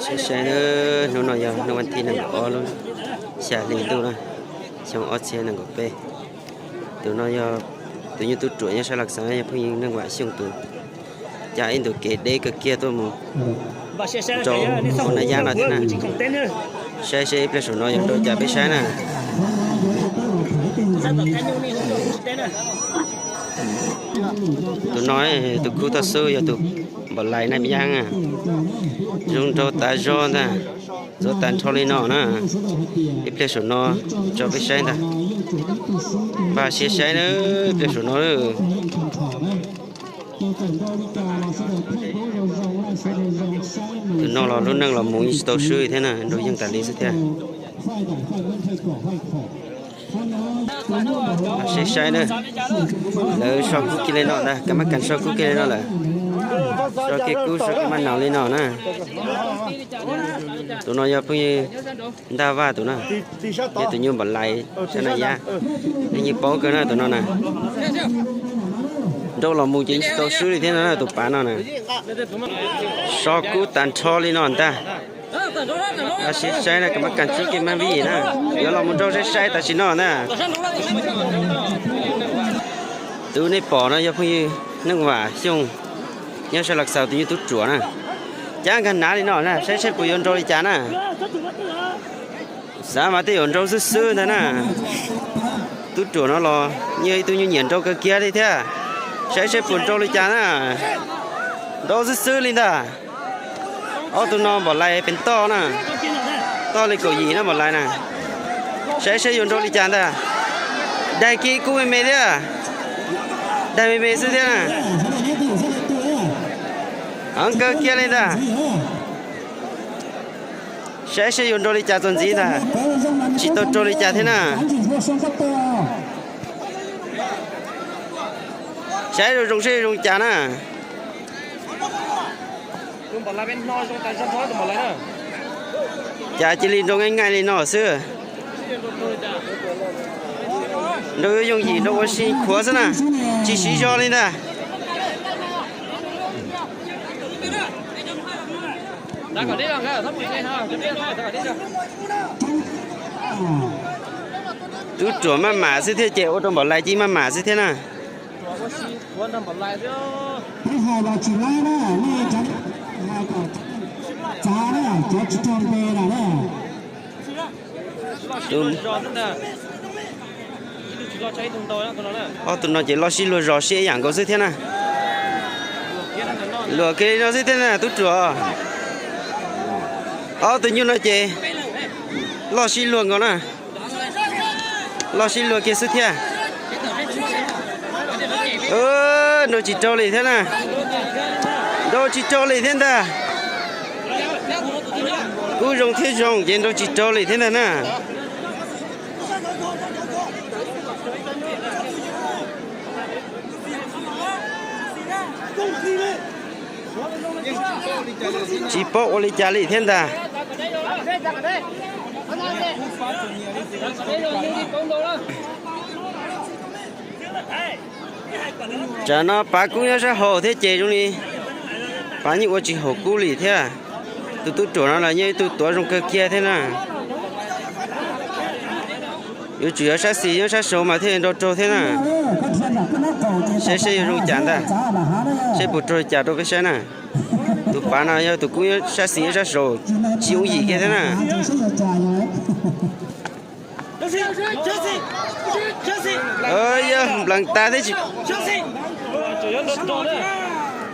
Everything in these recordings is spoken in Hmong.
Saib saib na, hnub no yog hnub vas thib nees nkaum ob lub xya hli ntuj na, xyoo ob txhiab nees nkaum peb. Tus no yog tus nyuj tub ruam nyob sab Laj Xav, yog phooj ywg Neej Vam Xyooj tus, cas ib ntus kev deb kawg kiag tuaj mus rau hauv Naj Yab no thiab na. Saib seb ib pliag saum no yuav nrau cas peb saib na. Tus no, tus khub toj xub yog tus npaum lais Naj Yab, zoo nraug tas zog ntag, ntxuav tag nrho li no na. Ib pliag saum no tso peb saib ntag. Npaj siab saib na, ib pliag saum no. Tus no los lub neej los mus yeej tsis tau swb thiab na, nrau yeej tas li xwb thiab. Saib saib na, lawv so kub kiag li no ntag, kab mab kas so kub kiag li no lawm. So kiag kub so kiag maj naus li no na. Tus no yog phooj ywg Ntaj Vaj tus na, yog tus nyuj npaum lais sab Naj Yab. Nej yeej paub kawg na tus no na. Nrau los mus ces tsis tau swb li thiab no na, tus pav no na. So kub tag nrho li no ntag. Npaj siab saib na, kab mab kas tsuab kiag mab vij na, yuav los mus nrau saib saib tam sim no na. Tus nej pom no yog phooj ywg Neej Vam Xyooj nyob sab Laj Xav tus nyuj tub ruam na. Cab nkag nav li no na, saib seb puas yuav nrau li cas na. Xav mas tej zaum nrau xwb xwb ntag na. Tub ruam no los yog ib tug nyuj nyiam nrau kawg kiag li thiab. Saib seb puas nrau li cas na. Nrau xwb xwb li ntag. Ob tug no npaum lais pes toj na, toj li kaum yim na npaum lais na. Saib seb yuav nrau li cas ntag. Daig kiag kub me me thiab, daig me me xwb thiab na. Heev kawg kiag li ntag. Saib seb yuav nrau li cas txuas ntxiv ntag. Tsis tau raug li cas thiab na. Saib zoo zoo seb zoo cas na. Cas cia li nrau nqaij nqaij li no xwb. Nrau yooj yim, nrau ua si khuav xwb na, tsis siv zog li ntag. Tub ruam maj mam xwb thiab ces ua rau npaum lais cia li maj mam xwb thiab na. Ob tug no ces loj sib luag zos siab ib yam nkaus xwb thiab na. Luam kiag li no xwb thiab na tub ruam. Ob tug nyuj no ces loj sib luag nkaus na. Loj sib luag kiag xwb thiab. Nrau tsis raug li thiab na. Nrau tsis raug li thiab ntag. Kub zoo thiab zoo ces nrau tsis raug li thiab ntag na. Tsis paub ua li cas li thiab ntag. Tsam no pav kub nyob sab hauv thiab ces zoo li pav yeej ua tsis haum kub li thiab. Tus tub ruam no los yeej ib tug tuav zoo kawg kiag thiab na. Yuav tsum yog sab xis nyob sab saud mas thiaj nrau raug thiab na. Saib seb yuav zoo cas ntag. Saib puas raug cas rau peb saib na. Tus pav no yog tus kub sab xis nyob sab saud, tsis yooj yim kiag thiab na. Yog nplees tas thiab tsis.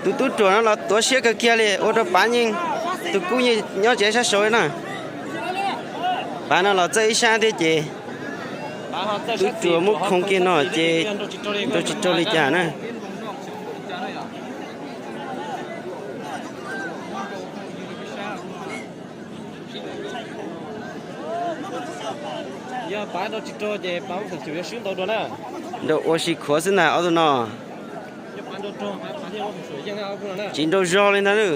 Tus tub ruam no los tuav siab kawg kiag li ua rau pav yeej, tus kub yeej nyob tsev sab saud na. Pav no los txawj ib sab thiab ces tub ruam muab khoo kiag no ces nrau tsis raug li cas na. Nrau ua si khuav xwb ntag ob tug no. Tsis nrau zog li ntag na.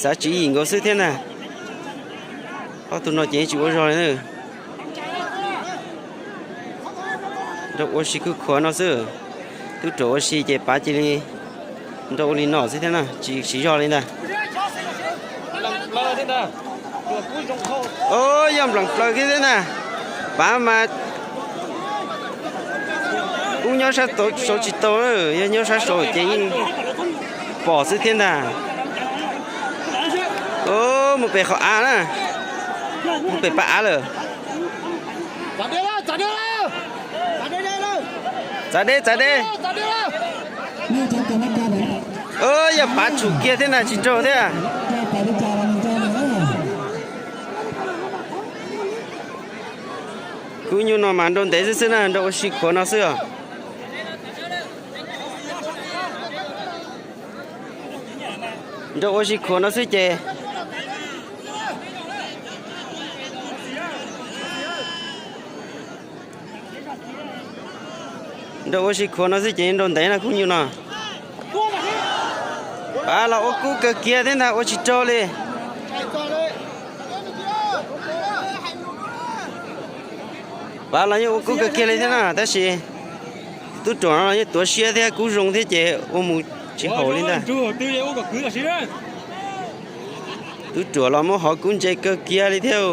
Xav tswv yim nkaus xwb thiab ntag. Ob tug no ces tsis ua zog li na. Nrau ua si khuav khuav no xwb. Tub ruam ua si ces pav cia li nrau ua li no xwb thiab na, tsis siv zog li ntag. Yog nplees plaws kiag thiab ntag. Pav mas kub nyob sab saud tsis tau, yog nyob sab saud ces yeej pom xwb thiab ntag. Mus pem qhov av na, mus pem pab av lawm. Txav deb, txav deb. Yog pav tshum kiag thiab ntag, tsis raug thiab. Kub nyuj no mas nrau ntev xwb xwb na, nrau ua si khuav no xwb os. Nrau ua si khuav no xwb ces, nrau ua si khuav no xwb ces nrau ntev na kub nyuj no. Pav los ua kub kawg kiag thiab ntag, ua tsis raug li. Pav los yeej ua kub kawg kiag li thiab na, tab sis tub ruam no los yeej tuav siab thiab kub zoo thiab ces ua mus tsis haum li ntag. Tub ruam los muab hov kub ntse kawg kiag li thiab.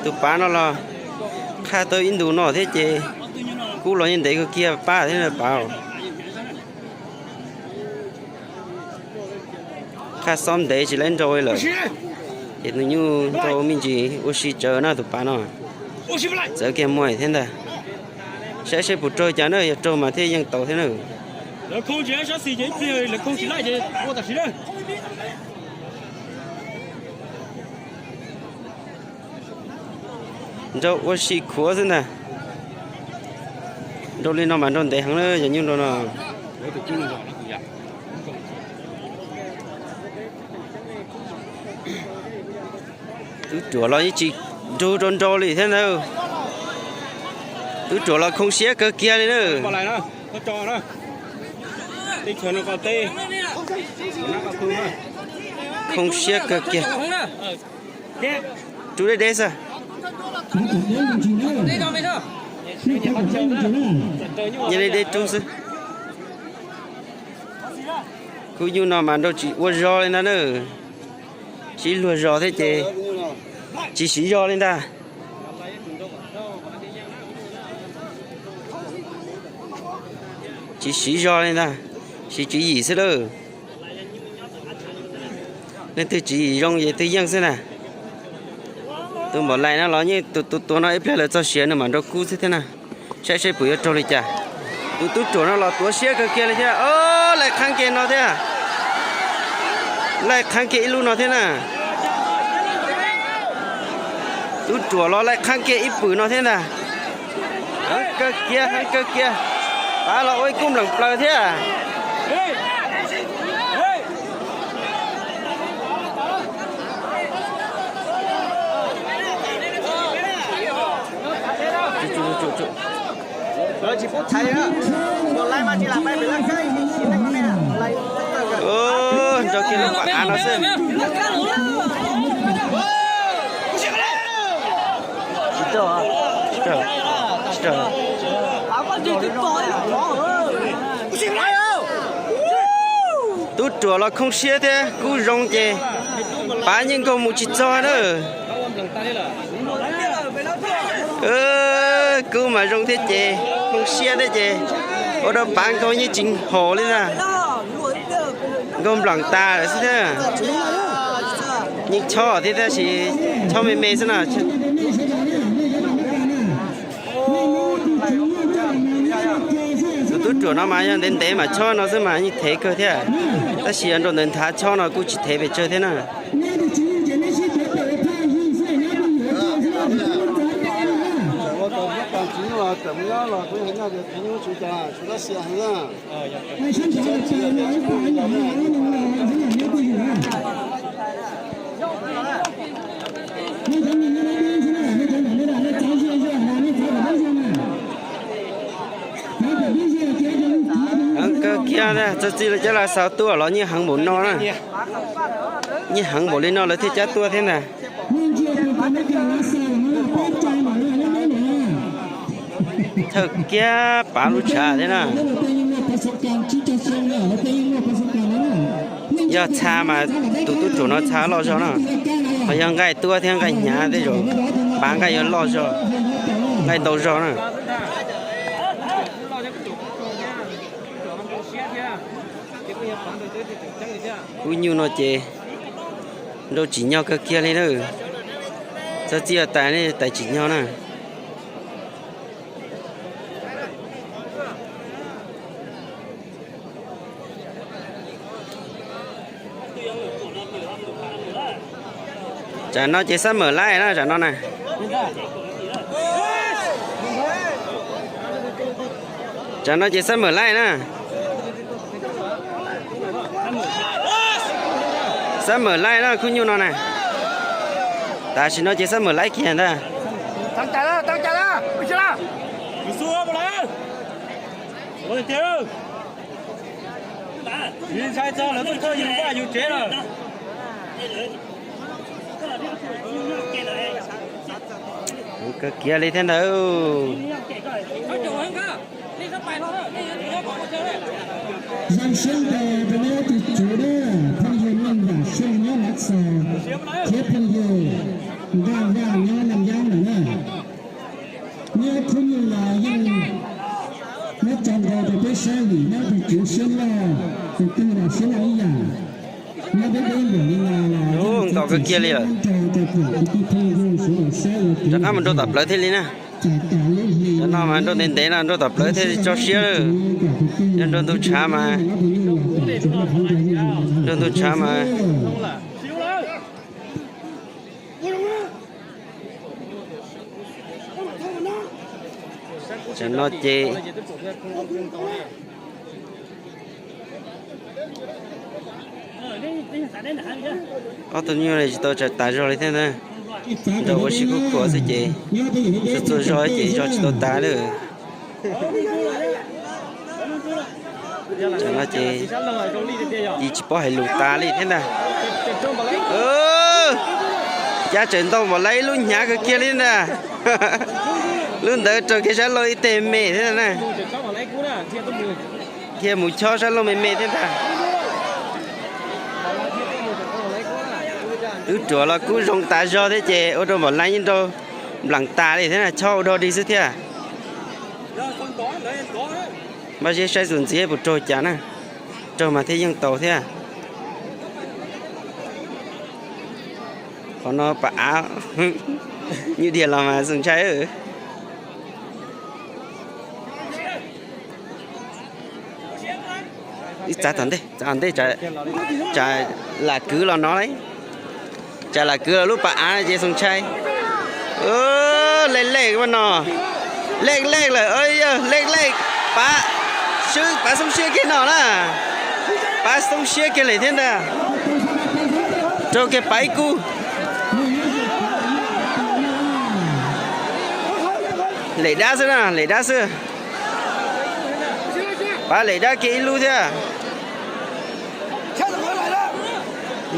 Tus pav no los qhaj tau ib ntus no thiab ces kub los yeej ntev kawg kiag pab thiab pav. Qhaj xob ntev tsis laib nrau li lawm. Ces nws nyuj nrau me ntsis ua si tsawv na tus pav no. Txawv kiag muag thiab ntag. Saib seb puas raug cas na, yog raug mas thiaj yeej tau thiab na. Nrau ua si khuav xwb ntag. Nrau li no mas nrau ntev heev na, yog nyuj nrau no. Tub ruam los yeej tsis nrug rau nrau li thiab ntag. Tub ruam los khoo siab kawg kiag li na. Khoo siab kawg kiag. Rub deb deb xwb. Nyias li deb rub xwb. Kub nyuj no mas nrau tsis ua zog li ntag na. Sib luag zog thiab ces tsis siv zog li ntag. Tsis siv zog li ntag, siv tswv yim xwb lawm. Leej twg tswv yim zoo ces twg yeej xwb na. Tus npaum lais no los yeej tus tus tuav no ib pliag lawv txog siav nws mam nrau kub xwb thiab na. Saib seb puas yuav raug li cas. Tus tub ruam no los tuav siab kawg kiag li thiab. Laij qheeb kiag no thiab. Laij qheeb kiag ib lub no thiab na. Tub ruam los laij qheeb kiag ib pwm no thiab ntag. Heev kawg kiag, heev kawg kiag. Pav los ua ib kub nplees plaws thiab. Nrau kiag lub pas av no xwb. Tub ruam los khoo siab thiab kub zoo ces pav yeej nkaug mus tsis txog na. Kub mas zoo thiab ces khoo siab thiab ces ua rau pav nkaug yeej tsis haum li ntag. Nkaug nplees tas lawm xwb thiab. Yeej chob thiab tab sis chob me me xwb na. Tus tub ruam no mas yog ntev ntev mas chob no xwb mas yeej thev kawg thiab. Tab sis yog nrau ntawd nthav chob no kuj tsis thev pes tsawg thiab na. Heev kawg kiag ntag, txog txij lawv cov lav xaus tuaj los nyiaj heev npaum no na. Nyiaj heev npaum li no lawv thiaj cab tuaj thiab ntag. Thawj kiag pav lub tshav thiab na. Yog txha mas tus tub ruam no txha loj zog na. Ho yog nqaij tuab thiab nqaij hnyav tej zaum pav nqaij yuav loj zog, nqaij ntau zog na. Khub nyuj no ces nrau tsim nyog kawg kiag li na. Txhob txij tais, tais tsim nyog na. Tsam no ces xab mawm laib na, tsam no na. Tsam no ces xab mawm laib na. Xab mawm laib na khub nyuj no na. Tam sim no ces xab mawm laib kiag ntag. Kawg kiag li thiab ntag. Zoo siab ntau rau neb tus tswv na, phooj ywg Meej Vam Xyooj nyob Lav Xos thiab phooj ywg Nkaj Vaj nyob Nam Yab lawm na. Nyob khub nyuj los yeej nyob tso nkaus rau peb saib vim nyob tus tswv siab loj, tus twg los siab loj ib yam. Nyob deb deb npaum li no los yeej nkaus kawg kiag li lawm. Rov qab mus nrau tom plawv thiaj li na. Cov no mas nrau ntev ntev no nrau tom plawv thiaj li tso siab lawm. Yog nrau ntug tshav mas, nrau ntug tshav mas. Tsam no ces ob tug nyuj tsis tau tas zog li thiab ntag. Nrau ua si khuj khuav xwb ces txhua txhua zog ces zog tsis tau tas lawm. Tsam no ces ci tsis paub hais lus tas li thiab ntag. Cas tseem ntau npaum li ib lub hnyav kawg kiag li ntag. Lub ntawd raug kiag sab laug ib teg me thiab ntag na. Kiag mus chob sab laug me me thiab ntag. Tub ruam los kub zoo tas zog thiab ces ua rau npaum li yeej nrau nplam tas li thiab na, chob ua dog dig xwb thiab. Npaj siab saib txuas ntxiv puas raug cas na, raug mas thiaj yeej tau thiab. Qhov no pas av, nyuj dhia los mas Xoo Ntshai. Ib txav tom ntej, txav tom ntej, tsam lam kwv los no lauj. Tsam lam kwv los lub pas av ces Xoo Ntshai. Lej lej no, lej lej lawm, lej lej, pav, pav xoob siab kiag no na, pav xoob siab kiag li thiab ntag. Raug kiag pav ib kub. Lem dab xwb na, lem dab xwb. Pav lem dab kiag ib lub thiab.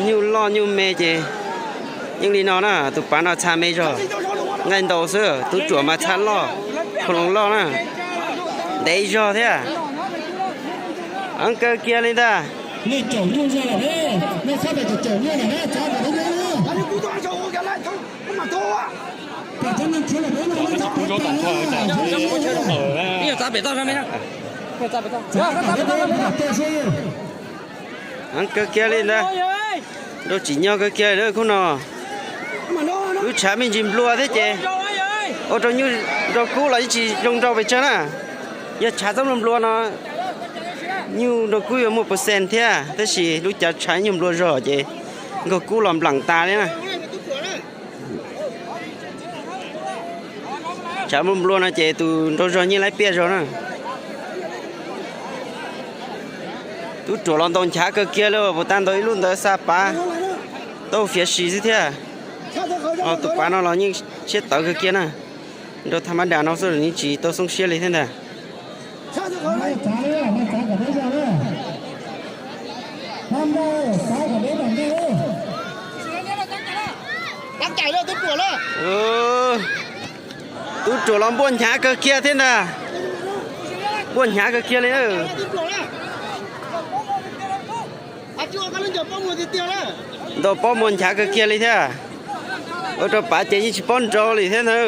Nyuj loj nyuj me ces yeej li no na, tus pav no txha me zog, nqaij ntau xwb, tub ruam mas txha loj, khau loos loj na, ntev zog thiab. Eeb, kawg kiag li ntag. Eeb, kawg kiag li ntag. Nrau tsim nyog kawg kiag li khub no. Lub tshav me ntsis nplua thiab ces ua rau nyuj nrau kub los yeej tsis zoo nrau pes tsawg na. Yog tshav txhob nplua nplua no nyuj nrau kub yuav muaj percent thiab, tab sis lub cav tshav nyuj nplua zog ces nkaug kub los nplam tas li na. Tshav nplua nplua no ces tus nrau zog yeej laib piaj zog na. Tub ruam los ntaus nchav kawg kiag li, puas tag ntaus ib lub ntawd xa pav tau fiav si xwb thiab. Tus pav no los yeej siab tawv kawg kiag na. Nrau thaj mab das no xwb los yeej tsis tau xoob siab li thiab ntag. Tub ruam los npuaj hnyav kawg kiag thiab ntag. Npuaj hnyav kawg kiag li. Ntaus pob muag nchav kawg kiag li thiab. Ua rau Pav ces yeej tsis paub nrau li thiab ntag.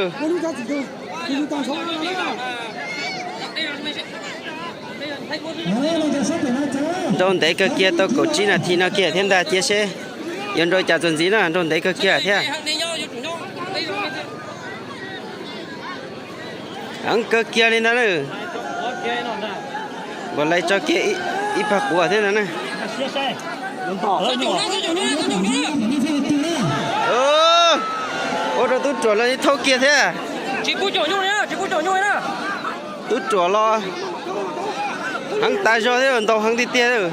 Nrau ntev kawg kiag tau kaum tsib nas this no kiag thiab ntag, cia seb yuav nrau cas txuas ntxiv na, nrau ntev kawg kiag thiab. Heev kawg kiag li ntag na. Npam lais tso kiag ib phag quav thiab ntag na. Ua rau tub ruam los thauj kiag thiab. Tub ruam los heev tas zog thiab, ntaus heev tiag tiag.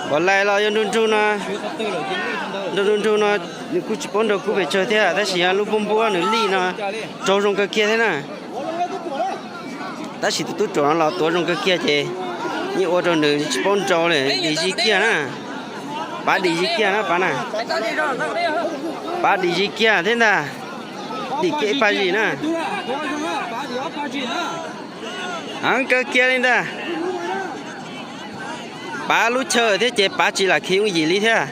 Npam lais los yog nrug nrug no, nrug nrug nrug no nws kuj tsis paub nrau kub pes tsawg thiab, tab sis yog lub npuab npuab nws lij no raug zoo kawg kiag thiab na. Tab sis tus tub ruam no los tuav zoo kawg kiag ces yeej ua rau nws tsis paub nrau li, dim zis kiag na. Pav dim zis kiag na, Pav na. Pav dim zis kiag thiab ntag. Dim kiag ib pag zis na. Heev kawg kiag li ntag. Pav lub chaw thiab ces Pav tsis lam khiav yooj yim li thiab.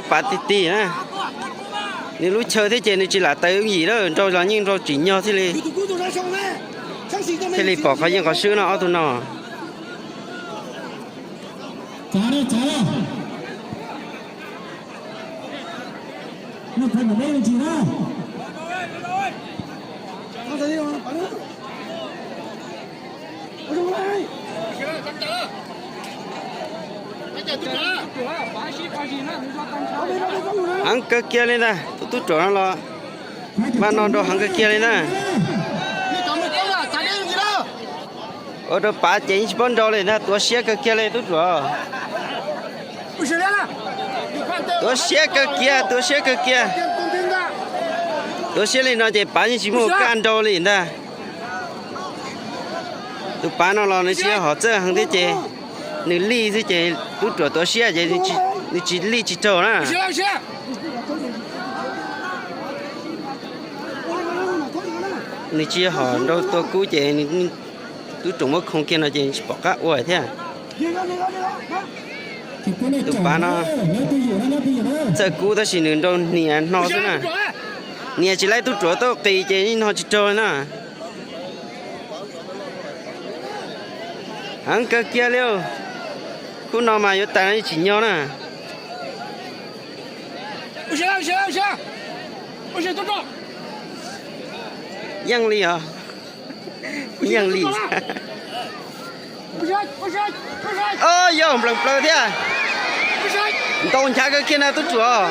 Pav tig tig na. Nws lub chaw thiab ces nws tsis lam taw yooj yim na, nrau los yeej nrau tsim nyog thiaj li, thiaj li pom qhov yeej qhov swb no ob tug no. Heev kawg kiag li ntag, tus tub ruam no los vaj no nrau heev kawg kiag li na. Ua rau Pav ces yeej tsis paub nrau li ntag, tuav siab kawg kiag li tub ruam. Tuav siab kawg kiag, tuav siab kawg kiag. Tuav siab li no ces Pav yeej tsis muaj kaj nrau li ntag. Tus Pav no los nws tsis yog hom txawj heev thiab ces nws lij xwb ces tub ruam tuav siab ces nws tsis lij tsis raug na. Nws tsis yog hom nrau tua kub ces tub ruam muab khoo kiag no ces tsis pom qab ua thiab. Tus Pav no txawj kub tab sis nws nrau hniav hno xwb na. Nias tsis laib tub ruam tau qis ces yeej hno tsis raug na. Heev kawg kiag li. Khub no mas yuav tas no yeej tsim nyog na. Yeej li os. Yeej li. Yog nplees plaws thiab. Ntaus nchav kawg kiag na tub ruam.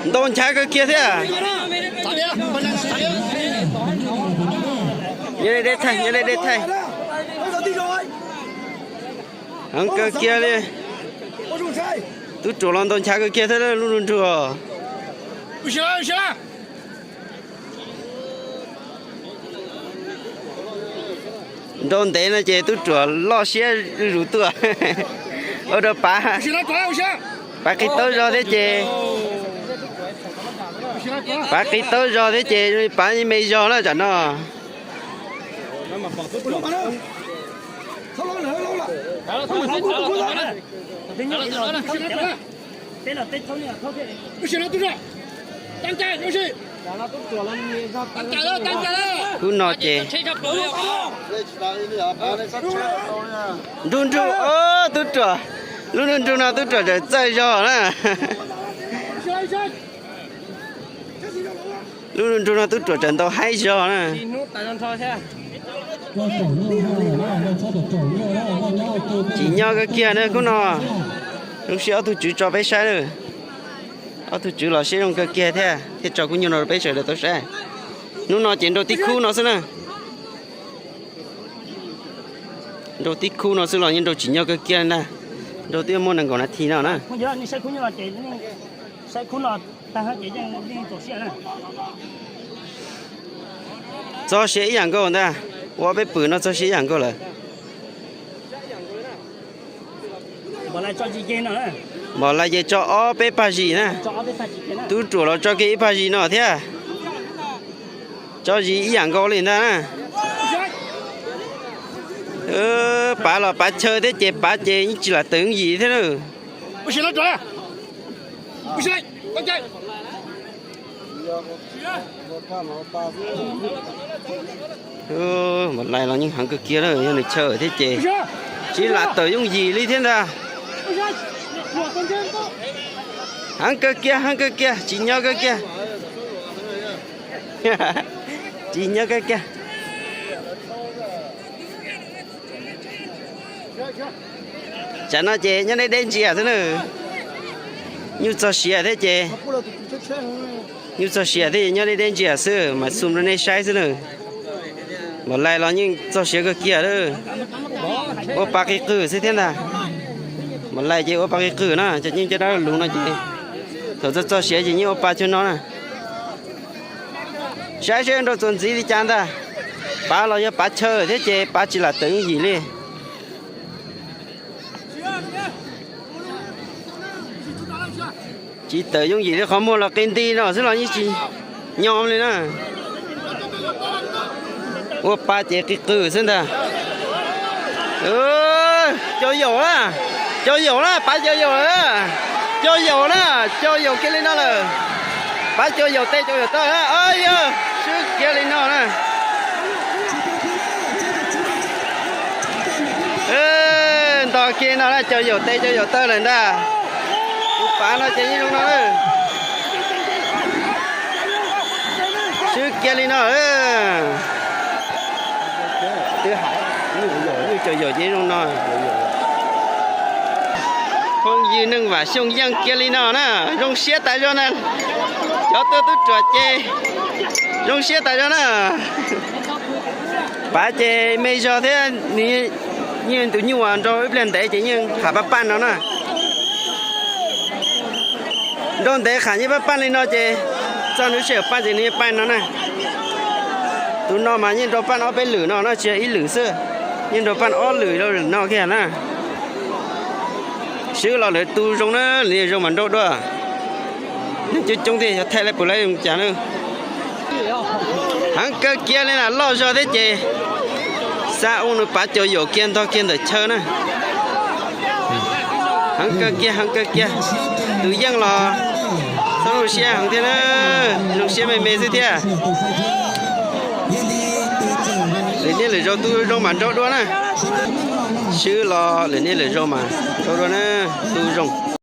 Ntaus nchav kawg kiag thiab. Nyob li dej thaij, nyob li dej thaij. Heev kawg kiag li. Tub ruam los ntaus nchav kawg kiag thiab lub nrug nrug. Nrau ntev no ces tub ruam loj siab zuj zus tuaj. Ua rau Pav, Pav qhib taub zog thiab ces, Pav qhib taub zog thiab ces Pav me zog na tsam no. Kub no ces nrug nrug, tub ruam, lub nrug nrug no tub ruam tseem txawj zog na. Lub nrug nrug no tub ruam tseem ntaus haib zog na. Tsim nyog kawg kiag na kub no. Zoo siab ob tug tswv tso peb saib na. Ob tug tswv los siab zoo kawg kiag thiab thiaj tso kub nyuj no rau peb sawv daws tau saib. Hnub no ces nrau tib khub no xwb na. Nrau tib khub no xwb los yeej nrau tsim nyog kawg kiag li ntag. Nrau twb muaj nees nkaum nas this no na. Txog siav ib yam nkaus ntag. Ua peb pwm no txog siav ib yam nkaus lawm. Npam lais ces tso ob peb pag zis na. Tub ruam los tso kiag ib pag zis no thiab. Tso zis ib yam nkaus li ntag na. Pav los pav chaw thiab ces pav ces yeej tsis lam tawm yooj yim thiab na. Maum Lais los yeej heev kawg kiag lawm, yog nws chaw thiab ces tsis lam tawm yooj yim li thiab ntag. Heev kawg kiag, heev kawg kiag, tsim nyog kawg kiag. Tsim nyog kawg kiag. Tsam no ces nyob deb deb ntsia xwb na. Nyuj txog siav thiab ces, nyuj txog siav thiab ces nyob deb deb ntsia xwb mas xum rau nej saib xwb na. Maum Lais los yeej txog siav kawg kiag lawm. Ua pa qis qwg xwb thiab ntag. Maum Lais ces ua pa qis qwg na, cov nyob cov dab luv no ces thaum txog txog siav ces yeej ua pa cuag no na. Saib seb rau txuas ntxiv li cas ntag. Pav los yog pav chaw thiab ces pav tsis lam tawm yooj yim li. Tsis tawm yooj yim li, qhov muag los qi nti no xwb los yeej tsis nyo li na. Ua pa ces qis qwg xwb ntag. Cua yaum na, cua yaum na, pav cua yaum lawm. Cua yaum na, cua yaum kiag li no lawm. Pav cua yaum tes cua yaum taw na, yog swb kiag li no na. Ntog kiag no na, cua yaum tes cua yaum taw lawm ntag. Tus pav no ces yeej zoo no na. Swb kiag li no. Twb hais, cua yaum ces yeej zoo no. Phooj ywg neej Vam Xyooj yeej kiag li no na, zoo siab tas zog na. Cov tuaj tub ruam ces zoo siab tas zog na. Pav ces me zog thiab, nws yeej tus nyuj uas nrau ib pliag ntev ces yeej qham paj paj no na. Nrau ntev qham yeej paj paj li no ces txog nws sij hawm paj ces nws yeej paj no na. Tus no mas yeej nrau paj ob peb lwm no na, tsis yog ib lwm xwb, yeej nrau paj ob lwm rau lwm no kiag na. Swb los lawv tu zoo na, lawv zoo mas nrau dua. Neeg coob coob thiaj yog thaij lawv puas lawv zoo cas na. Heev kawg kiag li na, loj zog thiab ces xa ua nws pav cua yaum kiag ntog kiag ntawm chaw na. Heev kawg kiag, heev kawg kiag. Tus yeej los txhob zoo siab heev thiab na, zoo siab me me xwb thiab. Lwm niaj lwm zaus tu zoo mas nrau dua na. Swb los lwm niaj lwm zaus mas nrau dua na, tu zoo.